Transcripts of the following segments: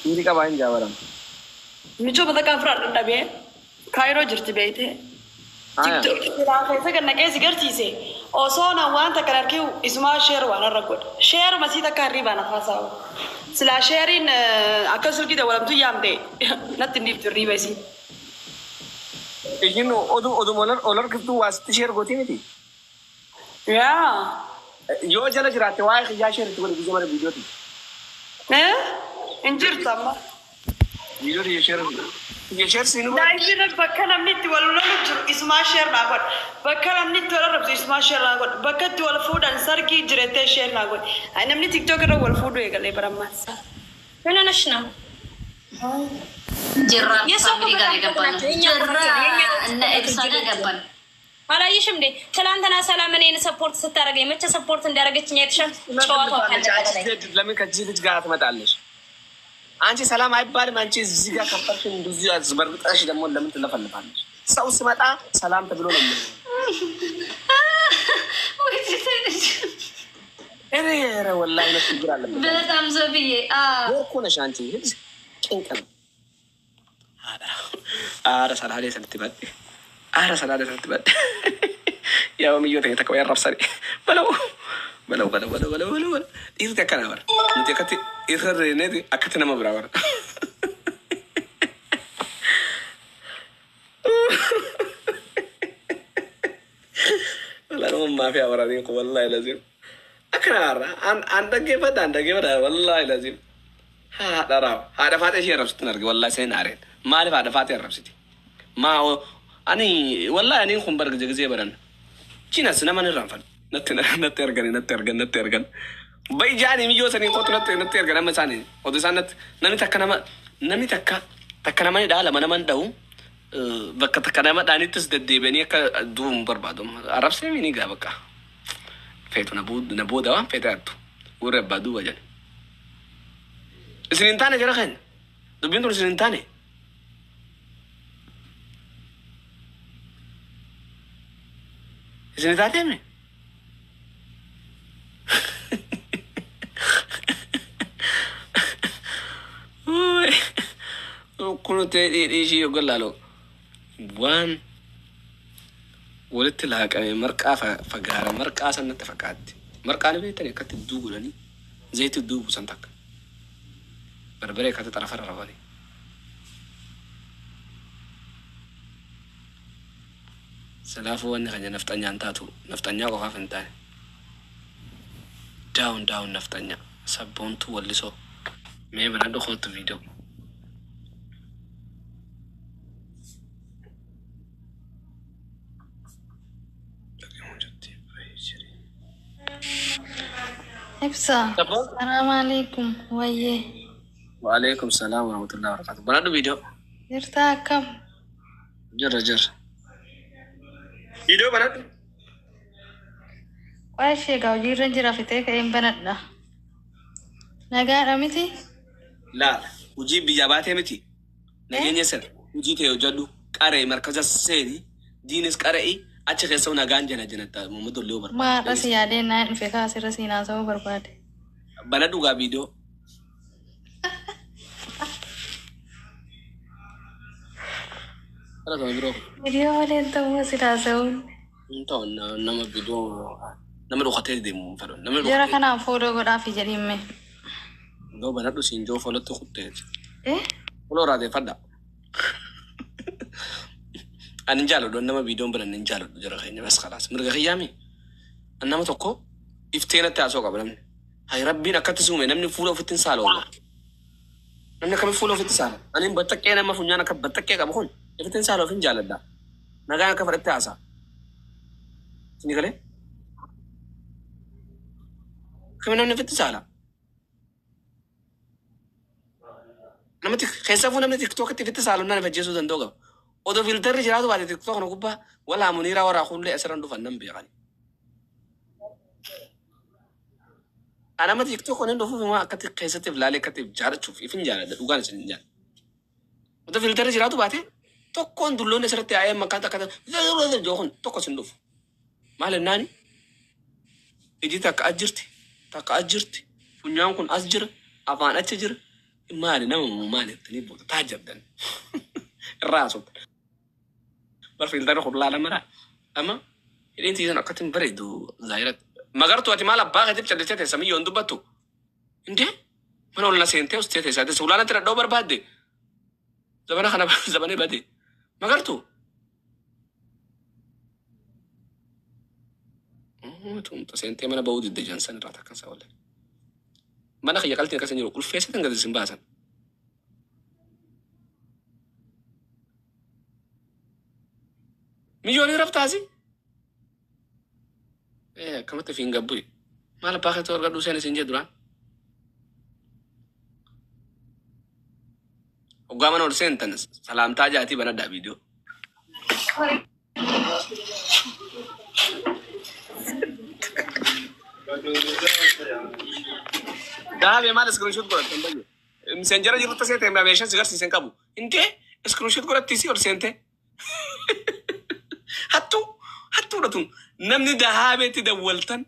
Dhiirri qabaa hin jaabaram. Michoo bakka firaadhu dhabee Kaayiroo jirti beeytee. Aya. Silaa keessa gad naqee si garsiise osoo na waan takka harkee isumaa share waan irra godha. Share masii takka hirriibaan haasawu. Silaa sheeriin akka silkii dabalamtu yaamte natti hin dhiiftu hirriiba isii. Ishiin oduma ol harkiftuu waa sitti share gootii miti. Yaa. Yoo jala jiraatte waa'ee kiyyaa share itti godhi gizee mana viidiyooti. Eh? Hin jirtu amma. Viidiyoo share kiyya share siinu godhi. Live irra bakka namni itti wal lolu jiru isumaa share naa godha. Bakka namni itti wal arrabsu isumaa share naa godha. Bakka itti wal fuudhan sargii jirettee share naa godha. Namni TikTok irra wal fuudhu eegalee barammaas. ምን ሆነሽ ነው? ጅራ የሰው family ጋር የገባ ነው። ናቸው። የኛ ጅራ ናቸው። እነ ኤልሳ ጋር ገባን። አላየሽም እንዴ? ትላንትና ሰላም እኔን support ስታደርገኝ መቼ support እንዳደረገችኝ አይተሻል? ጨዋታው አንቺ ለምን ከዚህ ልጅ ጋር ትመጣለሽ? አንቺ ሰላም አይባልም። አንቺ እዚህ ጋር ከፈርሽን እንደዚህ አዝበርግጠሽ ደግሞ ለምን ትለፈልፋለሽ? ሰው ስመጣ ሰላም ተብሎ ነው የሚሆነው። ኧረ ኧረ ወላሂ እውነት ችግር አለበት። በጣም ሶፊዬ እኮ ነሽ አንቺ ልጅ ጭንቅ ነው። Aara salaalee sanatti badhe. Aara salaalee sanatti badhe. Yaa miyyoo ta'e takka wayii arrabsani. Balaw balaw balaw balaw balaw balaw balaw. Dhiirti akkana bara. Nuti akkatti irra reeneeti akkatti nama biraa bara. Walaa nama maafiyaa waraaniin kun wallaahi lazim. Akkana har'a an dhaggeeffadha an dhaggeeffadha wallaahi lazim. Haadha raawa. Haadha faatee ishee arrabsitti arge wallaahi seen aareen. Maaliif haadha faatee arrabsiti? Maa ani wallaahi ani kun bar gizee gizee baran. Chinas nama ni irraanfadhu. Natti natti argani natti argan natti argan. Bai jaanii miyyoo sanii kootu natti natti argan amma isaanii. Oduu isaan natti namni takka nama namni takka takka nama ni dha'a lama nama ni dha'u. Bakka takka nama dhaanittis deddeebi'anii akka du'u hin barbaadu. Arrabsee ni gaa bakka. Feetu na booda waan feete hattu. Warri abbaa duuba jedhe. Isin hin taane jara keenya. Dubbiin tun isin hin taane. Isin taatee mi? Kun ta'e dheedhii ishii yoo laalu waan walitti laaqame marqaa fagaara marqaa san natti fakkaatti. Marqaan beektani akkatti idduu godhanii zayitii idduu buusan takka. Barbaree akkatti xarafa rarrabanii. Silaafuu wanni keenya nafxanyaan taatu nafxanyaa qofaaf hin taane. Down down nafxanyaa sabboontuu wallisoo mee bira dhukootu viidiyoo. Ibsa. Salaamu alaikum. Wayyee. Waalaikum salaam warahmatullahi wabarakatuh. Banadhu viidiyoo. Jirtaa akkam? Jirra jirra. Viidiyoo banadhu. Waa ishee egaa hojiirra jira fixee ka'een banadha. Nagaadha miti? Laala hojii biyyaa baatee miti. Nageenya sana hojii ta'e hojjedhu qara'e markaza seeni diinis qara'e achi keessa nagaan jana janatta Muhammad Ollee barbaade. Maadha si yaadeen naan dhufe kaasirra siin haasa'uu barbaade. Banadhu gaa viidiyoo. Kana biroo. Viidiyoo malee ta'uu si haasa'uun. Hin ta'u nama viidiyoo nama dhokatee deemu hin fedhu. Nama Jara dhokatee. kanaan follow godhaafi jedhimme. Yoo banadhu siin joo foolotti kutteeti. Eh? Follow irraa deeffadha. Ani hin jaaladhu nama viidiyoon bananne hin jaaladhu jara keenya bas khalaas. Mirga kiyyaami. Ani nama tokko iftee natti haasa'u qaba namni. Hay rabbiin akkatti si uume namni fuula ofitti hin saala wallah. Namni akkamitti fuula ofitti saala? Ani battaqqee nama funyaan akka battaqqee qabu kun ofitti hin saala ofin jaaladha. Nagaan akka fedhatti haasa'a. Isin galee? Akkami namni ofitti saala? Namni keessafuu namni TikTokitti ofitti saalu naan ajjeesuu danda'u qaba. Odoo filterri jiraatu baate TikTok kana gubbaa walaa muniiraa waraa kullee asirran dhufan nan beekani. Ani amma TikTok hin dhufuuf immoo akkatti keessatti ilaalee akkatti jaalachuuf ifin jaaladha dhugaan isin hin jaaladha. Odoo filterri jiraatu baate tokkoon dulloonni asirratti yaa'ee makkaan takka kun tokko sin dhufu. Maal jennaani? Iji takka as jirti, takka as jirti, funyaan kun as jira, afaan achi jira. Maali nama moo maali jettanii booda taajjabdan. Irraa haasoftan. Bar filtarri kun laala mara. Amma hidhiin tiisan akkatti hin bareedu zaayiratti. Magartuu ati maal abbaa keetiif callistee teessa miyyoon dubbattu? Indee mana ol na seentee ustee teessa ati suulaanatti dhadhoo barbaadde. Zabana kana zabanee bade. Magartuu. Tumta seentee mana ba'uu didde jansan irraa takkan isaa waliin. Mana kiyya qaltiin akkas hin jiru ulfeessitan gadi isin baasan. Miyyoonii raftaasi. Akkamatti fi hin gabbu'i. Maal abbaa keetti argadhu seen isin jedhu duraan. Hoggaa mana ol seentan salaamtaa jaatii banadhaa viidiyoo. Daabee maal iskiriinshoot godhatte hin bayyu. Miseenjara jirtu seete meeshaan si garsiisen qabu. Intee iskiriinshoot godhatti si ol seente. Hattuu hattuudha tun namni dahaabeetti dawwaltan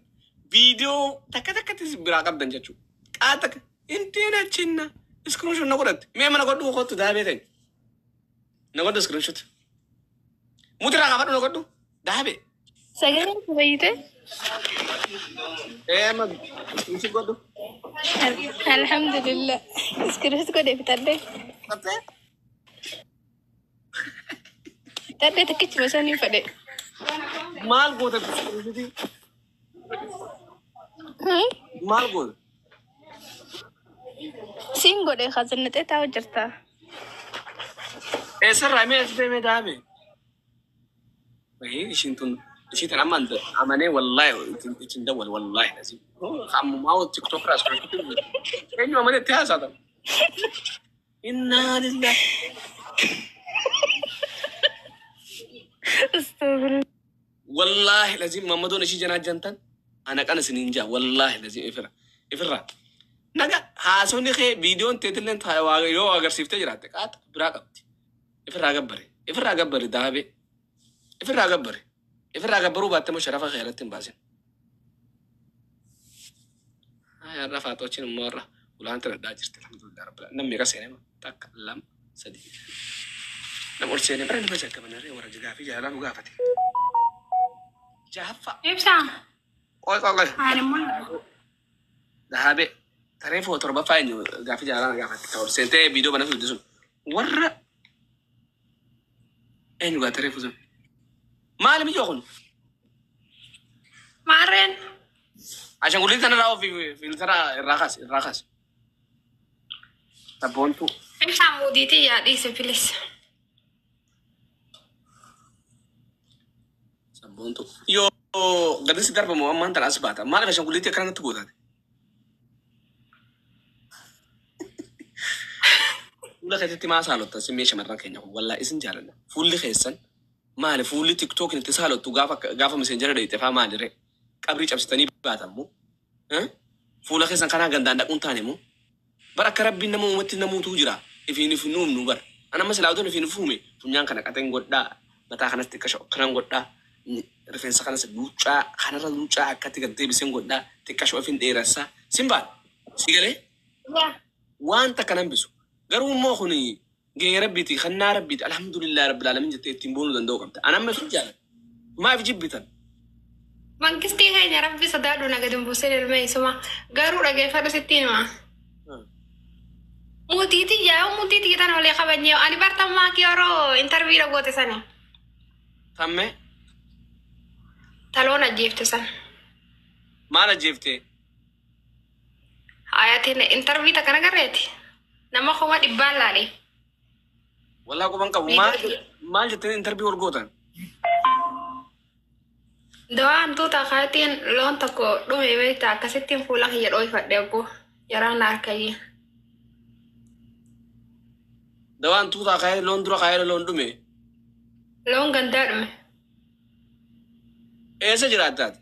viidiyoo takka takkatti biraa qabdan jechuudha. Qaata inteen achinna iskiriinshoot na godhatte. Mee mana godhu kottu dahabee ta'e. Na godhu iskiriinshoot. Mutirraa kaafadhu na godhu dahabee. Sagaleen fayyite? Ee amma iskiriinshoot godhu. Alhamdulillah. Iskiriis godhe fixadhe. Qattee? Fixadhe takkichuma sanii fedhe. Maal goota iskiriinshooti? Maal goota? Siin godhe khazannatee taa'u jirta. Eessarraa mee as deemee dahabee? Wayii ishiin tun ishii tan amma amanee wallaahi ittiin dawwal wallaahi lazim. Ammumaa tiktok irraa iskiriinshoot eenyu amanee itti haasaa ta'u. Innaa lillahi. Astagfirullah. Wallaahi lazim mammadoon ishii janaa jantan ana qana isiniin jaa wallaahi lazim ifirra ifirra. Naga haasofni kee viidiyoon teetilleen yoo agarsiiftee jiraatte qaata biraa qabdi. Ifirraa gabbare ifirraa gabbare dahabee ifirraa gabbare ifirraa gabbaruu baatte immoo sharafa kee irratti hin baasin. Har'a faatochiin immoo har'a ulaan tiradhaa jirti alhamdulillah rabbil alamin. Namni meeqa seenee takka lama sadii. Nama ol seenee bara nama jaggabanarree warra jigaa fi jaalalaa nu gaafate. Jahaffaa. Ibsaa. Qoy qoy qoy. Ani mul'atu. Dahabee taree foo torbaffaa eenyu gaaffii jaalalaa na gaafatte ta'u seentee viidiyoo bana fidde sun warra eenyu gaa taree sun maali miyyoo kun Maarreen. ashanguliin sana irraa ofii fiiltara irraa kaasi irraa kaasi sabboontuu Ibsaa muudiitii yaa dhiise filis. sabboontuu yoo gadi si darbamu ammaan tana as baata maaliif ashanguliitii akkana natti gootaate fuula keessatti maa saalottan simmee shamarran keenya kun wallaa isin jaalanna fuulli keessan maali fuulli tiktookin itti saalottu gaafa gaafa miseenjara dheeyte faa maali ree qabrii cabsitanii baatammoo fuula keessan kanaa gandaan dhaquun taane moo bara akka rabbiin nama uumatti namuutu jira ifiin if nuumnu bara ana amma silaa utuun ifiin fuume funyaan kana qaxeen godhaa mataa kanatti xiqqasho kanan godhaa rifeensa kanas luuccaa kanarra luuccaa akkatti gad deebiseen godhaa xiqqasho ofiin dheeressaa simbaan si galee waan takka nan bisu garuu immoo kun gahee rabbiiti kannaa rabbiiti alhamdulillah rabbil alamin jettee ittiin boonuu danda'u qabda ana amma ifin jaaladha maaf jibbitan Mangistii keenya rabbi sodaadhu naga dumbuseen ilmeessuma garuu dhageeffadhu sitti hima. Mutiitii yaa mutiitii tan olee qabanyee ani bartammaa kee yeroo intarviidha goote sani tammee taloon ajjeefte san. maal ajjeeftee Hayatiin intarvii takka nagarreeti. Nama 100,000 laale. Wallaa quban qabu maal maal jettanii intarvii wal gootan Dawaa hantuuta kaatiin loon tokko dhume beektaa akkasittiin fuula kiyya dhooyfadhe obbo yaraan na harkayyee. Dawaan tuutaa kaayee loon dura kaayee loon dhume Loon gandaa dhume. eessa jiraattaati?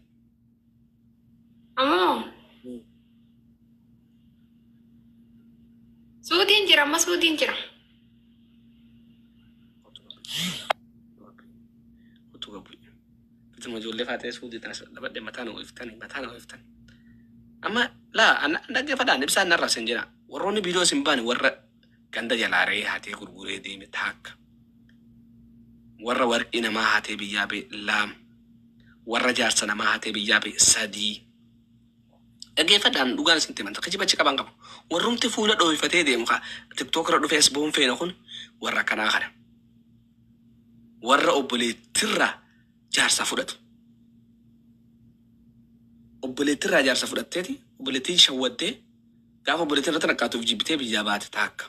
Ammoo suutiin jira amma suutiin jira. Utuu qabu. Bituma ijoollee faatee suutii tanas dhabadhe mataa na ofiftani mataa na ofiftani. Amma laa dhaggeeffadhaan ibsaan narraa sin jira. Warroonni viidiyoo isin baane warra ganda jalaa re'ee hatee gurguree deeme taakka. Warra warqii namaa hatee biyyaa ba'e 2. Warra jaarsa namaa hatee biyyaa ba'e 3. Dhaggeeffadhaan dhugaan isin himan kijiba achi qaban qabu. Warrumti fuula dhooyfatee deemu kaa TikTok irra dhufee as ba'uun feene kun warra akkanaa kana. Warra obboleettirraa jaarsa fudhatu. Obboleettirraa jaarsa fudhatteeti obboleettiin shawwaddee gaafa obboleettiin irratti naqqaatuuf jibbitee biyyaa baate taakka.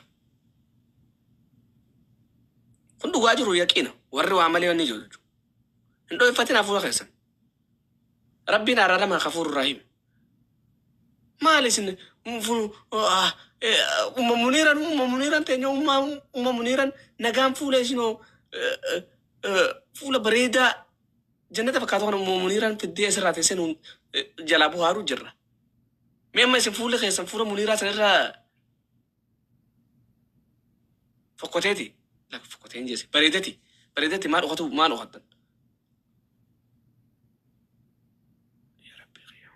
Kun dhugaa jiru yaqiina warri waa malee wanni jiru jechuudha. Hin dhooyfatin hafuura keessan. Rabbiin araarama hafuurru rahiim. Maal isin umma muniiran umma muniiran teenya umma umma muniiran nagaan fuula isinoo fuula bareedaa jannata fakkaatu kana umma muniiran fiddee asirraa teessee nuun jalaa buhaaruu jirra. Mee amma isin fuula keessan fuula muniiraa sanirraa fokkoteeti. Lakka fokkoteen jeese bareedati bareedati maal dhokatu maal dhokattan. Yaa Rabbi kiyya.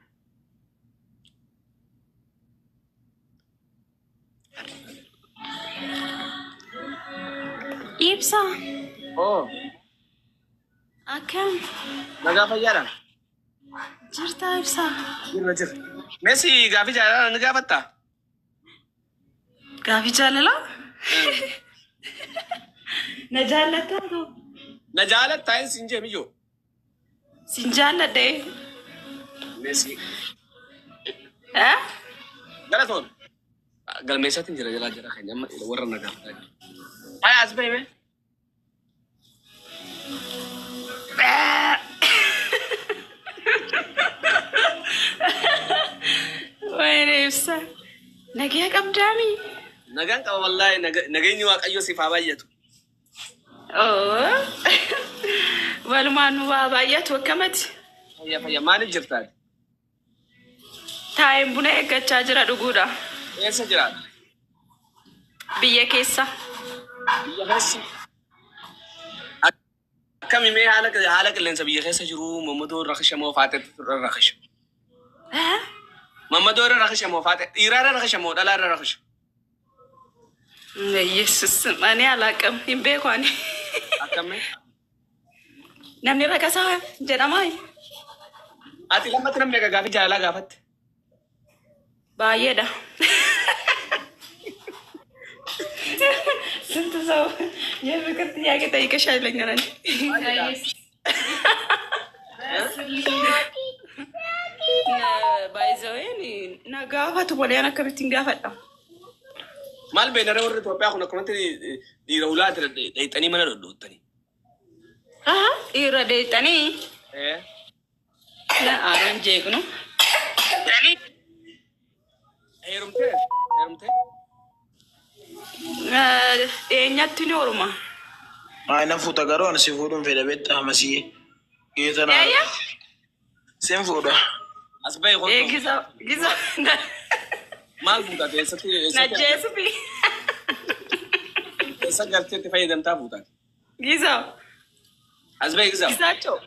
Ibsa. Oo. Akkam. Nagaa fayyaadha. Jirta Ibsa. Jirra jirra. Meesi gaafii jaalalaa ni gaafattaa? Gaafii jaalalaa? Na jaallattaa too? Na jaalattaa hin siin jee miyyoo. Sin jaalladhe. Meesi. Eh? Galatoon. Galmeessaatiin jira jalaa jira keenya amma warra na gaafataa jiru. Haya as bahi mee. Wayne Ibsa. Nagaa qabdaami? Nagaan qaba wallaahi nageenyi Waaqayyo siif haa baay'atu. Oo. Walumaan nu waa baay'atu akkamati? Fayya fayya maaliif jirtaa? Taa'een buna eeggachaa jira dhuguudha. Eessa jiraata? Biyya keessa. Biyya keessa. Akkami mee haala haala qilleensa biyya keessa jiru mammadoo irra rakisha moo faateetti irra rakisha? Eh? Mammadoo irra rakisha moo faate dhiiraa irra rakisha moo dhalaa irra rakisha? Yesus ani alaaqam hin beeku ani. Akkami? Namni rakasaa jedhamaa? Ati lammatti namni meeqa gaafii jaalalaa gaafatte? Baay'eedha. ስንት ሰው የፍቅር ጥያቄ ጠይቀሻል ይለኛል። Baay'ee na gaafatu malee an akkamittiin gaafadha? Maal beekna warri Itoophiyaa kun akkanatti dhiira ulaa dheeyxanii mana dhodhoottanii. Dhiira deexanii na aaroon jeeqnu. Heerumtee? Heerumtee? Dhiyeenyatti ni horuma. Ay, na fuuta garuu ani si fuudhuun fedha beektaa hamasii. Geeta na. Eeyya. Sin fuudha. As bahi Ee kottu. gisa gisa Maal fuuta eessatti na eessatti jeesufi. eessa galtee itti fayyadamtaa fuuta? Gisa As bahi gisa. gisaachoo.